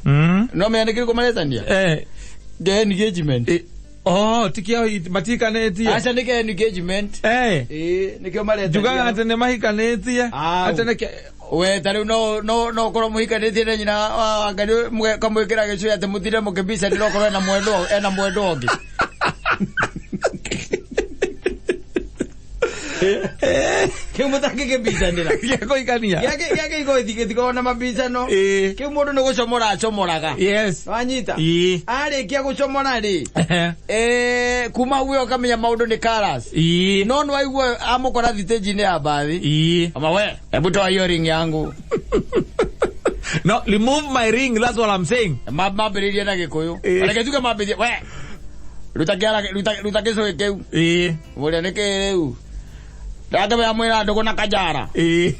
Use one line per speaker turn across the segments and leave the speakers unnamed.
Kĩrĩkũ? No menya nĩ kĩrĩkũ maretania? Kĩa engagement.
Oh, tikio matikanĩtie.
Aca, nĩ kĩa engagement. Ĩĩ, nĩkĩo maretania.
Njugaga atĩ nĩ mahikanĩtie.
Au.
Atĩ nĩ
We ta rĩu no ũkorwo mũhikanĩtie na nyina wa Ngai, kamwĩkĩra gĩcũĩ atĩ mũtinde mũkĩmbicanĩra okorwo ena mwendwa ũngĩ. Kĩu mũtangĩkĩmbicanĩra.
Gĩa kũhikania.
Gĩake gĩtikoragwo na mabicano. Kĩu mũndũ nĩ gũcomora acomoraga. Wanyita?
Ĩĩ.
Arĩkia gũcomora rĩ, kuma hau we ũkamenya maũndũ nĩ colours. No nĩ waigua amũkora thitĩnji-inĩ ya mbathi. Ama we, hebu toa hiyo ring yangu.
No, remove my ring, that's what I'm saying.
Mambĩrĩrie na Gĩkũyũ. Reke tuge mambĩrĩrie, we ruta kĩara, ruta gĩcũhĩ kĩu. Mũrĩa nĩ kĩ rĩu ndakĩmenya mwĩra ndũgũ na Kajara.
Ĩĩ.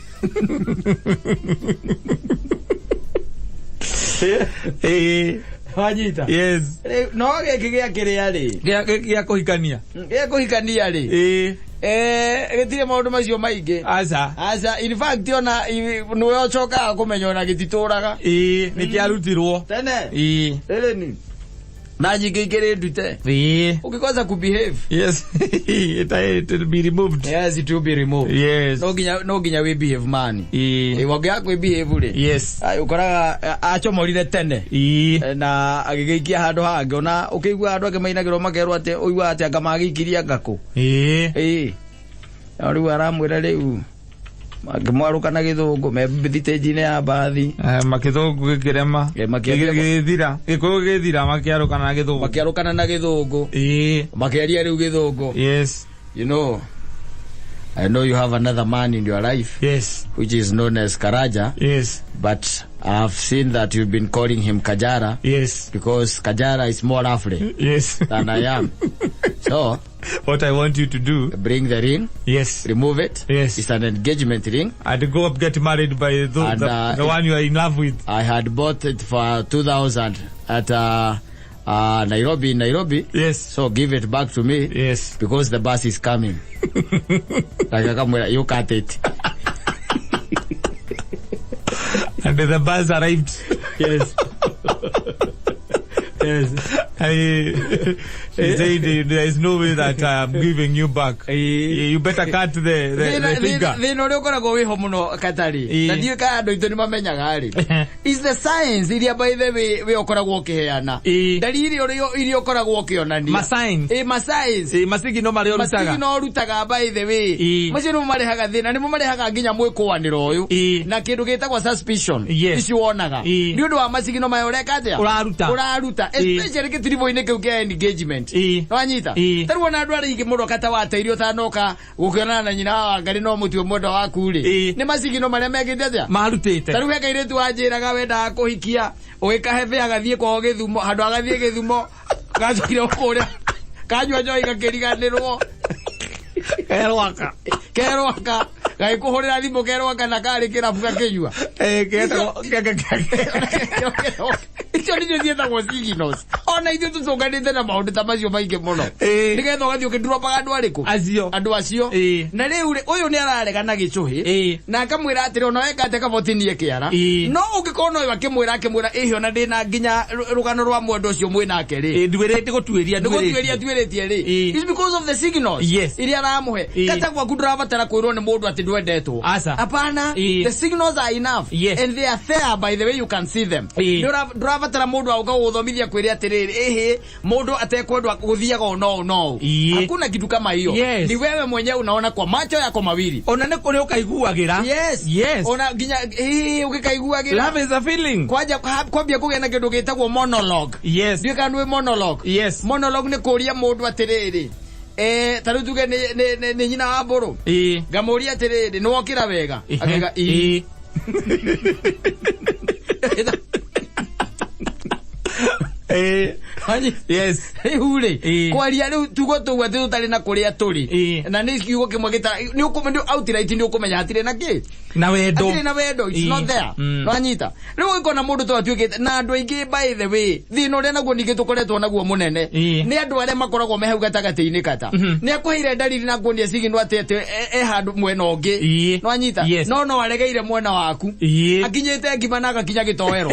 Wanyita?
Yes.
Rĩu, no gĩkĩ gĩa kĩrĩa rĩ,
Gĩa kũhikania.
Gĩa kũhikania rĩ, gĩtirĩ maũndũ macio maingĩ.
Aca.
Aca, in fact ona nĩwe ũcokaga kũmenya ona gĩtitũraga.
Ĩĩ, nĩ kĩarutirwo.
Tene. Rĩrĩ ni na nyingĩ ikĩrĩ ndute. Ũngĩkosa kubehave,
Yes, it will be removed.
Yes, it will be removed. No nginya wĩ behave, man. Wangĩaga kwĩ behave rĩ, ai, ũkoraga acomorire tene. Na agĩgĩikia handũ hangĩ, ona ũkĩigua andũ angĩ mainagĩrwo makerwo atĩ ũiguaga atĩ anga magĩikirie ngakũ. Ĩĩ, no rĩu aramwĩra rĩu makĩmwarũka na Gĩthũngũ me thitĩnji-inĩ ya mbathi.
Makĩthũngũ gĩkĩrema.
Makĩaria-
Gĩgĩthira. Gĩkũyũ gĩgĩthira, makĩarũkana na Gĩthũngũ.
Makĩarũkana na Gĩthũngũ. Makĩaria rĩu Gĩthũngũ. You know, I know you have another man in your life, which is known as Karaja, but I've seen that you've been calling him Kajara because Kajara is more lovely than I am. So
What I want you to do,
bring the ring, remove it. It's an engagement ring.
And go up, get married by
And,
the one you are in love with.
I had bought it for 2000 at Nairobi, Nairobi. So give it back to me because the bus is coming. Like akamwĩra, you cut it.
And the bus arrived.
Yes.
She said there is no way that I am giving you back. You better cut the finger.
Thĩna ũrĩa ũkoragwo wĩho mũno Katari, na ndiũĩ kana andũ aitũ nĩ mamenyaga rĩ, is the signs iria, by the way, we ũkoragwo ũkĩheana, ndariri ũrĩa iria ũkoragwo ũkĩonania.
Ma signs.
Ĩ, ma signs.
Masigino marĩa ũrutaga.
Masigino ũrutaga, by the way, macio nĩmo marehaga thĩna, nĩmo marehaga nginya mwĩkũanĩro ũyũ na kĩndũ gĩtagwo suspicion. Icio wonaga nĩ ũndũ wa masigino maya ũreka atĩa?
Ũraruta.
Ũraruta, especially gĩtiribũ-inĩ kĩu kĩa engagement. Nwanyita? Tarĩu ona andũ arĩa aingĩ mũno kata wateire ũtanoka gũkĩonana na nyina wa Wangari no mũtue mwendwa waku rĩ, nĩ masigino marĩa mekĩte atĩa?
Marutĩte.
Tarĩu he kairĩtu wanjĩraga wendaga kũhikia, ũgĩkahe agathiĩ kwao Gĩthumo, handũ agathiĩ Gĩthumo gacokire kũrĩa kanyua njohi gakĩriganĩrwo.
Kerwaka.
Kerwaka, gagĩkũhũrĩra thimũ kerwaka na karĩ kĩrabu gakĩnyua.
Ketagwo
Icio nĩcio ciĩtagwo signals. Ona ithuĩ tũcũnganĩte na maũndũ ta macio maingĩ mũno, nĩgetha ũgathiĩ ũkĩndropaga andũ arĩkũ?
Acio.
Andũ acio. Na rĩu rĩ, ũyũ nĩ ararega na gĩcũhĩ na akamwĩra atĩrĩ, ona weka atĩa kabotinie kĩara. No ũngĩkorwo noyo akĩmwĩra ĩhĩ, ona ndĩna nginya rũgano rwa mwendo ũcio mwĩ nake rĩ.
Nduĩrĩte gũtuĩria.
Nĩ gũtuĩria tuĩrĩtie rĩ. It's because of the signals iria aramũhe. Kata gwaku ndũrabatara kwĩrwo nĩ mũndũ atĩ ndwendetwo.
Aca.
Hapana. The signals are enough and they are fair, by the way, you can see them. Ndũrabatara mũndũ agũka gũgũthomithia kwĩre atĩrĩrĩ, ĩhĩ, mũndũ atekwendwa gũthiaga ũũ no ũũ no ũũ. Hakuna kitu kama hiyo. Ni wewe mwenyewe unaona kwa macho yako mawili.
Ona nĩ kũrĩ ũkaiguagĩra.
Yes. Ona nginya hihi ũgĩkaiguagĩra.
Love is a feeling.
Kwanja kwambia kũgĩa na kĩndũ gĩtagwo monologue. Ndiũĩ kana nĩ monologue.
Yes.
Monologue nĩ kũria mũndũ atĩrĩrĩ, ta rĩu tuge nĩ nyina wa mbũrũ, ngamũria atĩrĩrĩ, nĩ wokĩra wega? Akauga ii.
Yes.
Rĩu rĩ,
Ĩĩ.
kwaria rĩu tugo tũu atĩ tũtarĩ na kũrĩa tũrĩ,
Ĩĩ.
na nĩ kiugo kĩmwe gĩta nĩ ũkũmenya outright, nĩ ũkũmenya hatirĩ na kĩ,
Na wendo.
hatirĩ na wendo, it's
Ĩĩ.
not there. Nwanyita rĩu ũgĩkona mũndũ to atuĩkĩte na andũ aingĩ. By the way, thĩna ũrĩa naguo ningĩ tũkoretwo naguo mũnene nĩ andũ arĩa makoragwo me hau gatagatĩ-inĩ kata nĩ akũheire ndariri na kuonia signal atĩ e handũ mwena ũngĩ. Nwanyita?
Yes.
No aregeire mwena waku. Akinyĩte ngima na agakinya gĩtoero,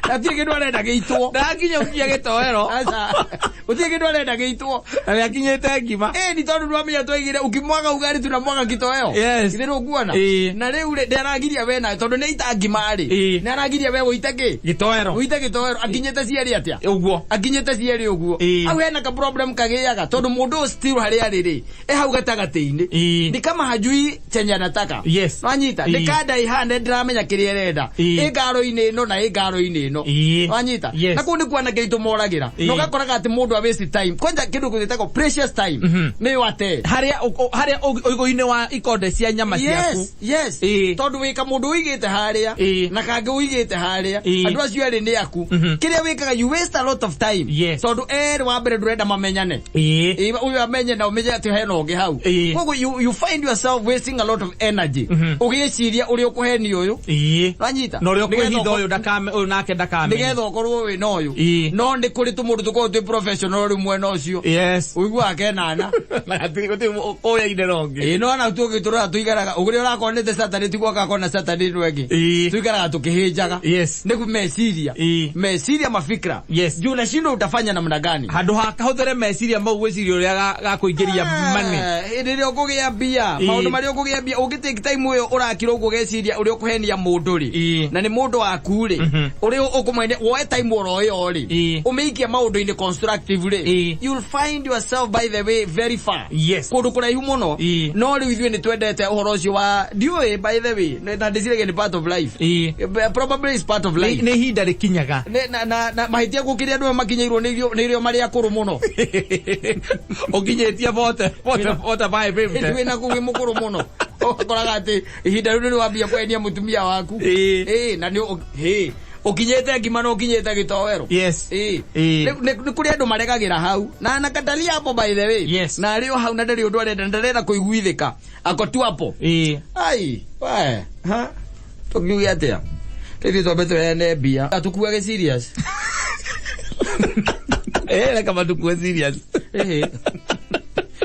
hatirĩ kĩndũ arenda gĩitwo.
Ndakinya ũkinya gĩtoero.
Aca, gũtirĩ kĩndũ arenda gĩitwo.
Na nĩakinyĩte ngima.
Ĩ ni tondũ ndwamenya twaigire ukimwaga ugali tunamwaga kitoweo.
Yes.
Ithe nĩũkuona?
Ĩĩ.
Na rĩu rĩ, ndĩaragiria we nawe tondũ nĩ aita ngima rĩ, nĩ aragiria we ũite kĩ?
Gĩtoero.
Ũite gĩtoero. Akinyĩte cierĩ atĩa?
Ũguo.
Akinyĩte cierĩ ũguo. Hau hena ka problem kagĩaga tondũ mũndũ ũyũ still harĩa arĩ rĩ, e hau gatagatĩ-inĩ. Ni kama hajui chenye anataka. Nwanyita? Nĩ kanda ihana ndĩramenya kĩrĩa ĩrenda. Ĩ ngaro-inĩ ĩno na ĩ ngaro-inĩ ĩno. Nwanyita?
Yes.
Na kũu nĩkuo anake aitũ moragĩra. Na ũgakoraga atĩ mũndũ a waste time kwanja kĩndũ gĩtagwo precious time nĩyo ate
Harĩa ũigũ-inĩ wa ikonde cia nyama ciaku.
Yes. Tondũ wĩka mũndũ ũigĩte harĩa na kangĩ ũigĩte harĩa, andũ acio erĩ nĩ aku. Kĩrĩa wĩkaga, you waste a lot of time. Tondũ erĩ wa mbere ndũrenda mamenyane. Ĩĩ, ũyũ amenye na ũmenye atĩ hena ũngĩ hau. Koguo you find yourself wasting a lot of energy ũgĩciria ũrĩa ũkũhenia ũyũ. Wanyita?
Na ũrĩa
Nĩgetha
ũkwĩhitha ũyũ ndakame, ũyũ nake ndakamenye.
Nĩgetha ũkorwo wĩ na ũyũ. No nĩ kũrĩ tũmũndũ tũkoragwo twĩ professional rĩu mwena ũcio. Ũiguaga kenana.
Na gũtirĩ kũrĩa ine rongĩ.
Ĩĩ, no na tũgĩtũrora tũikaraga ũrĩa ũrakonete Saturday tiguo agakona Saturday ĩno ĩngĩ. Tuikaraga tũkĩhĩnjaga. Nĩ meciria. Meciria, mafikra. Juu unashindwa utafanya namna gani.
Handũ ha kahũthĩre meciria mau gwĩciria ũrĩa gakũingĩria money.
Eh, hĩndĩ ĩrĩa ũkũgĩa mbia, maũndũ marĩa ũkũgĩa mbia ũngĩ take time ũyũ ũrakira ũguo ũgeciria ũrĩa ũkũhenia mũndũ rĩ, na nĩ mũndũ waku rĩ, ũrĩa ũkũmwene woe time oro ĩyo rĩ, ũmĩikie maũndũ-inĩ constructive rĩ, you'll find yourself, by the way, very far, kũndũ kũraihu mũno. No rĩu ithuĩ nĩ twendete ũhoro ũcio wa ndiũĩ, by the way, na ndĩciragia nĩ part of life. Probably is part of life.
Nĩ ihinda rĩkinyaga.
Na mahĩtia gũkĩrĩa andũ aya makinyĩirwo nĩ irio marĩ akũrũ mũno.
Ũkinyĩtie bote bote bote by 50.
Wĩna kũu wĩ mũkũrũ mũno, ũkoraga atĩ ihinda rĩu nĩ wambia kwendia mũtumia waku. Ĩĩ, na nĩ hĩ ũkinyĩte ngima na ũkinyĩte gĩtoero. Ĩĩ. Nĩ kũrĩ andũ maregagĩra hau na anakatalia hapo, by the way. Na arĩ o hau na ndarĩ ũndũ arenda, ndarenda kũiguithĩka, ako tu hapo. Ai we, ha tũkiuge atĩa? Ithuĩ twambe tũheane mbia atukuage serious.
Eh, reka matukue serious.
Ĩĩ.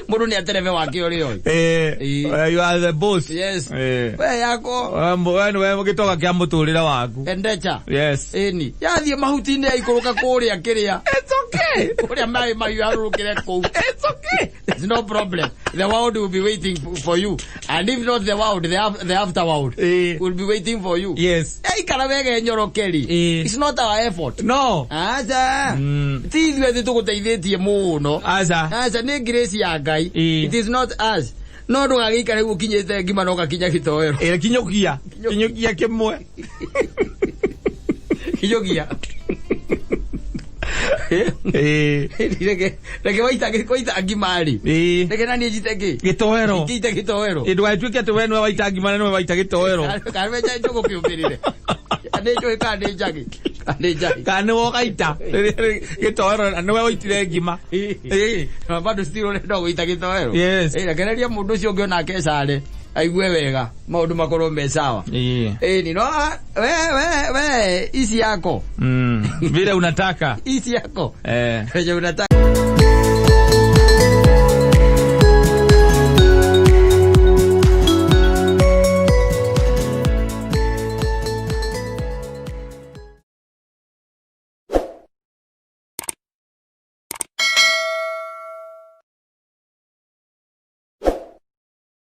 Mũndũ nĩ aterebe wake ũrĩa oĩ.
You are the boss.
Yes. We yako.
We nĩwe gĩtoga kĩa mũtũrĩre waku.
Endecha. Ĩni yathiĩ mahuti-inĩ yaikũrũka kũrĩa kĩrĩa,
It's okay.
kũrĩa maĩ mahiũ harũrũkĩre kũu.
It's okay.
There's no problem. The world will be waiting for you. And if not the world, the after world will be waiting for you. Yaikara wega nyorokeri. It's not our effort.
No.
Aca. Ti ithuĩ atĩ tũgũteithĩtie mũno.
Aca.
Aca, nĩ grace ya Ngai. It is not us. No ndũgagĩikare rĩu ũkinyĩte ngima na ũgakinya gĩtoero.
Ĩĩ, kinyũkia. Kinyũkia kĩmwe.
Kinyũkia. Reke waita ngima rĩ. Reke na niĩ njite kĩ?
Gĩtoero.
Ngĩite gĩtoero.
Ĩ, ndũgagĩtuĩke atĩ we nĩwe waita ngima na nĩwe waita gĩtoero.
Kana njũgũ kĩũmĩrĩre. Nĩ njũĩ kana nĩ njagi. Kana nĩ njagi.
Kana nĩwe ũgaita gĩtoero na nĩwe waitire ngima.
Na bado still ũrenda gũita gĩtoero. Rekereria mũndũ ũcio ũngĩ onake care aigue wega, maũndũ makorwo me sawa. Ĩĩ, ni no we ici yako.
Vile unataka.
Ici yako. Venye unataka.